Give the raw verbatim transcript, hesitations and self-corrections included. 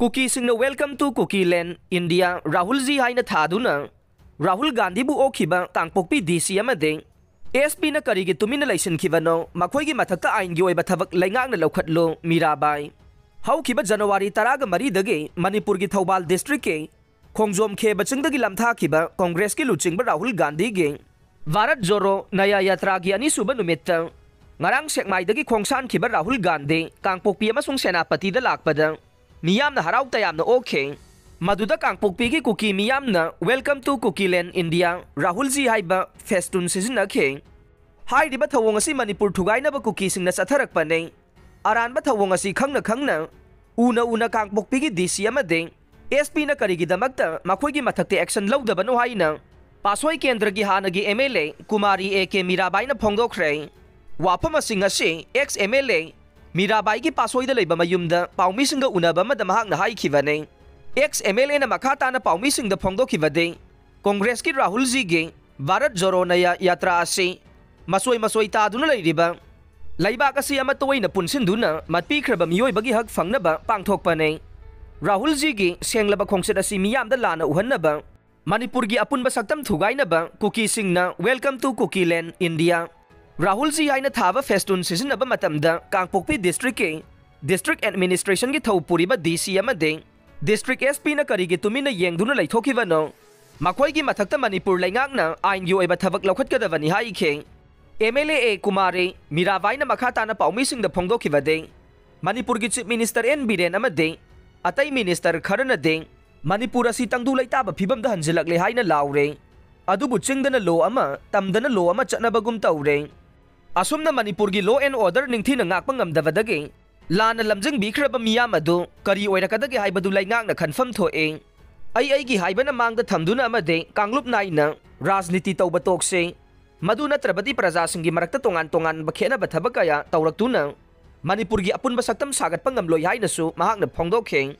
ꯀꯨꯀꯤꯁꯤꯡꯅ "Welcome to Kukiland, India, ꯔꯥꯍꯨꯜꯖꯤ" ꯍꯥꯏꯅ ꯊꯥꯗꯨꯅ ꯔꯥꯍꯨꯜ ꯒꯥꯟꯙꯤꯕꯨ ꯑꯣꯛꯈꯤꯕ ꯀꯥꯡꯄꯣꯛꯄꯤ ꯗꯤ ꯁꯤ ꯑꯃꯗꯤ ꯑꯦꯁ ꯄꯤꯅ ꯀꯔꯤꯒꯤ ꯇꯨꯃꯤꯟꯅ ꯂꯩꯁꯤꯟꯈꯤꯕꯅꯣ? ꯃꯈꯣꯏꯒꯤ ꯃꯊꯛꯇ ꯑꯥꯏꯟꯒꯤ ꯑꯣꯏꯕ ꯊꯕꯛ ꯂꯩꯉꯥꯛꯅ ꯂꯧꯈꯠꯂꯨ, ꯃꯤꯔꯥꯕꯥꯏ꯫ ꯍꯧꯈꯤꯕ ꯖꯅꯋꯥꯔꯤ ꯇꯔꯥꯒ ꯃꯔꯤꯗꯒꯤ ꯃꯅꯤꯄꯨꯔꯒꯤ ꯊꯧꯕꯥꯜ ꯗꯤꯁꯇ꯭ꯔꯤꯛꯀꯤ ꯈꯣꯡꯖꯣꯝ ꯈꯦꯕ ꯆꯤꯡꯗꯒꯤ ꯂꯝꯊꯥꯈꯤꯕ ꯀꯣꯡꯒ꯭ꯔꯦꯁꯀꯤ ꯂꯨꯆꯤꯡꯕ ꯔꯥꯍꯨꯜ ꯒꯥꯟꯙꯤꯒꯤ ꯚꯥꯔꯠ ꯖꯣꯔꯣ ꯅꯌꯥ ꯌꯥꯇ꯭ꯔꯥꯒꯤ ꯑꯅꯤꯁꯨꯕ ꯅꯨꯃꯤꯠꯇ ꯉꯔꯥꯡ ꯁꯦꯛꯃꯥꯏꯗꯒꯤ ꯈꯣꯡꯁꯥꯟꯈꯤꯕ ꯔꯥꯍꯨꯜ ꯒꯥꯟꯙꯤ ꯀꯥꯡꯄꯣꯛꯄꯤ ꯑꯃꯁꯨꯡ ꯁꯦꯅꯥꯄꯇꯤꯗ ꯂꯥꯛꯄꯗ ꯃꯤꯌꯥꯝꯅ ꯍꯔꯥꯎ ꯇꯌꯥꯝꯅ ꯑꯣꯛꯈꯤ꯫ ꯃꯗꯨꯗ ꯀꯥꯡꯄꯣꯛꯄꯤꯒꯤ ꯀꯨꯀꯤ ꯃꯤꯌꯥꯝꯅ "Welcome to Kukiland, India, ꯔꯥꯍꯨꯜꯖꯤ" ꯍꯥꯏꯕ ꯐꯦꯁꯇꯨꯟ ꯁꯤꯖꯤꯟꯅꯈꯤ꯫ ꯍꯥꯏꯔꯤꯕ ꯊꯧꯑꯣꯡ ꯑꯁꯤ ꯃꯅꯤꯄꯨꯔ ꯊꯨꯒꯥꯏꯅꯕ ꯀꯨꯀꯤꯁꯤꯡꯅ ꯆꯠꯊꯔꯛꯄꯅꯤ꯫ ꯑꯔꯥꯟꯕ ꯊꯧꯑꯣꯡ ꯑꯁꯤ ꯈꯪꯅ ꯈꯪꯅ, ꯎꯅ ꯎꯅ ꯀꯥꯡꯄꯣꯛꯄꯤꯒꯤ ꯗꯤ ꯁꯤ ꯑꯃꯗꯤ ꯑꯦꯁ ꯄꯤꯅ ꯀꯔꯤꯒꯤꯗꯃꯛꯇ ꯃꯈꯣꯏꯒꯤ ꯃꯊꯛꯇ ꯑꯦꯛꯁꯟ ꯂꯧꯗꯕꯅꯣ ꯍꯥꯏꯅ ꯄꯥꯁꯣꯏ ꯀꯦꯟꯗ꯭ꯔꯒꯤ ꯍꯥꯟꯅꯒꯤ M L A Kumari A K ꯃꯤꯔꯥꯕꯥꯏꯅ ꯐꯣꯡꯗꯣꯛꯈ꯭ꯔꯦ꯫ ꯋꯥꯐꯝꯁꯤꯡ ꯑꯁꯤ ꯑꯦꯛꯁ ꯑꯦꯝ ꯑꯦꯜ ꯑꯦ ꯃꯤꯔꯥꯕꯥꯏꯒꯤ ꯄꯥꯁꯣꯏꯗ ꯂꯩꯕ ꯃꯌꯨꯝꯗ ꯄꯥꯎꯃꯤꯁꯤꯡꯒ ꯎꯅꯕ ꯑꯃꯗ ꯃꯍꯥꯛꯅ ꯍꯥꯏꯈꯤꯕꯅꯤ꯫ ꯑꯦꯛꯁ ꯑꯦꯝ ꯑꯦꯜ ꯑꯦꯅ ꯃꯈꯥ ꯇꯥꯅ ꯄꯥꯎꯃꯤꯁꯤꯡꯗ ꯐꯣꯡꯗꯣꯛꯈꯤꯕꯗꯤ, ꯀꯣꯡꯒ꯭ꯔꯦꯁꯀꯤ ꯔꯥꯍꯨꯜꯖꯤꯒꯤ ꯚꯥꯔꯠ ꯖꯣꯔꯣ ꯅꯌꯥ ꯌꯥꯇ꯭ꯔꯥ ꯑꯁꯤ ꯃꯆꯣꯏ ꯃꯆꯣꯏ ꯇꯥꯗꯨꯅ ꯂꯩꯔꯤꯕ ꯂꯩꯕꯥꯛ ꯑꯁꯤ ꯑꯃꯠꯇ ꯑꯣꯏꯅ ꯄꯨꯟꯁꯤꯟꯗꯨꯅ ꯃꯠꯄꯤꯈ꯭ꯔꯕ ꯃꯤꯑꯣꯏꯕꯒꯤ ꯍꯛ ꯐꯪꯅꯕ ꯄꯥꯡꯊꯣꯛꯄꯅꯤ꯫ ꯔꯥꯍꯨꯜꯖꯤꯒꯤ ꯁꯦꯡꯂꯕ ꯈꯣꯡꯆꯠ ꯑꯁꯤ ꯃꯤꯌꯥꯝꯗ ꯂꯥꯟꯅ ꯎꯍꯟꯅꯕ, ꯃꯅꯤꯄꯨꯔꯒꯤ ꯑꯄꯨꯟꯕ ꯁꯛꯇꯝ ꯊꯨꯒꯥꯏꯅꯕ ꯀꯨꯀꯤꯁꯤꯡꯅ "Welcome to Kukiland, India, ꯔꯥꯍꯨꯜꯖꯤ" ꯍꯥꯏꯅ ꯊꯥꯕ ꯐꯦꯁꯇꯨꯟ ꯁꯤꯖꯤꯟꯅꯕ ꯃꯇꯝꯗ ꯀꯥꯡꯄꯣꯛꯄꯤ ꯗꯤꯁꯇ꯭ꯔꯤꯛꯀꯤ ꯗꯤꯁꯇ꯭ꯔꯤꯛ ꯑꯦꯗꯃꯤꯅꯤꯁꯇ꯭ꯔꯦꯁꯟꯒꯤ ꯊꯧ ꯄꯨꯔꯤꯕ ꯗꯤ ꯁꯤ ꯑꯃꯗꯤ ꯗꯤꯁꯇ꯭ꯔꯤꯛ ꯑꯦꯁ ꯄꯤꯅ ꯀꯔꯤꯒꯤ ꯇꯨꯃꯤꯟꯅ ꯌꯦꯡꯗꯨꯅ ꯂꯩꯊꯣꯛꯈꯤꯕꯅꯣ? ꯃꯈꯣꯏꯒꯤ ꯃꯊꯛꯇ ꯃꯅꯤꯄꯨꯔ ꯂꯩꯉꯥꯛꯅ ꯑꯥꯏꯟꯒꯤ ꯑꯣꯏꯕ ꯊꯕꯛ ꯂꯧꯈꯠꯀꯗꯕꯅꯤ ꯍꯥꯏꯈꯤ꯫ ꯑꯦꯝ ꯑꯦꯜ ꯑꯦ ꯑꯦ ꯀꯨꯃꯥꯔꯤ ꯃꯤꯔꯥꯕꯥꯏꯅ ꯃꯈꯥ ꯇꯥꯅ ꯄꯥꯎꯃꯤꯁꯤꯡꯗ ꯐꯣꯡꯗꯣꯛꯈꯤꯕꯗꯤ, ꯃꯅꯤꯄꯨꯔꯒꯤ ꯆꯤꯐ ꯃꯤꯅꯤꯁꯇꯔ ꯑꯦꯟ ꯕꯤꯔꯦꯟ ꯑꯃꯗꯤ ꯑꯇꯩ ꯃꯤꯅꯤꯁꯇꯔ ꯈꯔꯅꯗꯤ ꯃꯅꯤꯄꯨꯔ ꯑꯁꯤ ꯇꯪꯗꯨ ꯂꯩꯇꯥꯕ ꯐꯤꯕꯝꯗ ꯍꯟꯖꯤꯜꯂꯛꯂꯦ ꯍꯥꯏꯅ ꯂꯥꯎꯔꯦ꯫ ꯑꯗꯨꯕꯨ ꯆꯤꯡꯗꯅ ꯂꯣ ꯑꯃ, ꯇꯝꯗꯅ ꯂꯣ ꯑꯃ ꯆꯠꯅꯕꯒꯨꯝ ꯇꯧꯔꯦ꯫ ꯑꯁꯨꯝꯅ ꯃꯅꯤꯄꯨꯔꯒꯤ law and order ꯅꯤꯡꯊꯤꯅ ꯉꯥꯛꯄ ꯉꯝꯗꯕꯗꯒꯤ ꯂꯥꯟꯅ ꯂꯝꯖꯤꯡꯕꯤꯈ꯭ꯔꯕ ꯃꯤꯌꯥꯝ ꯑꯗꯨ ꯀꯔꯤ ꯑꯣꯏꯔꯛꯀꯗꯒꯦ ꯍꯥꯏꯕꯗꯨ ꯂꯩꯉꯥꯛꯅ ꯈꯟꯐꯝ ꯊꯣꯛꯏ꯫ ꯑꯩ ꯑꯩꯒꯤ ꯍꯥꯏꯕꯅ ꯃꯥꯡꯗ ꯊꯝꯗꯨꯅ ꯑꯃꯗꯤ ꯀꯥꯡꯂꯨꯞ ꯅꯥꯏꯅ ꯔꯥꯖꯅꯤꯇꯤ ꯇꯧꯕ ꯇꯣꯛꯁꯤ꯫ ꯃꯗꯨ ꯅꯠꯇ꯭ꯔꯕꯗꯤ ꯄ꯭ꯔꯖꯥꯁꯤꯡꯒꯤ ꯃꯔꯛꯇ ꯇꯣꯉꯥꯟ ꯇꯣꯉꯥꯟꯕ ꯈꯦꯠꯅꯕ ꯊꯕꯛ ꯀꯌꯥ ꯇꯧꯔꯛꯇꯨꯅ ꯃꯅꯤꯄꯨꯔꯒꯤ ꯑꯄꯨꯟꯕ ꯁꯛꯇꯝ ꯁꯥꯒꯠꯄ ꯉꯝꯂꯣꯏ ꯍꯥꯏꯅꯁꯨ ꯃꯍꯥꯛꯅ ꯐꯣꯡꯗꯣꯛꯈꯤ꯫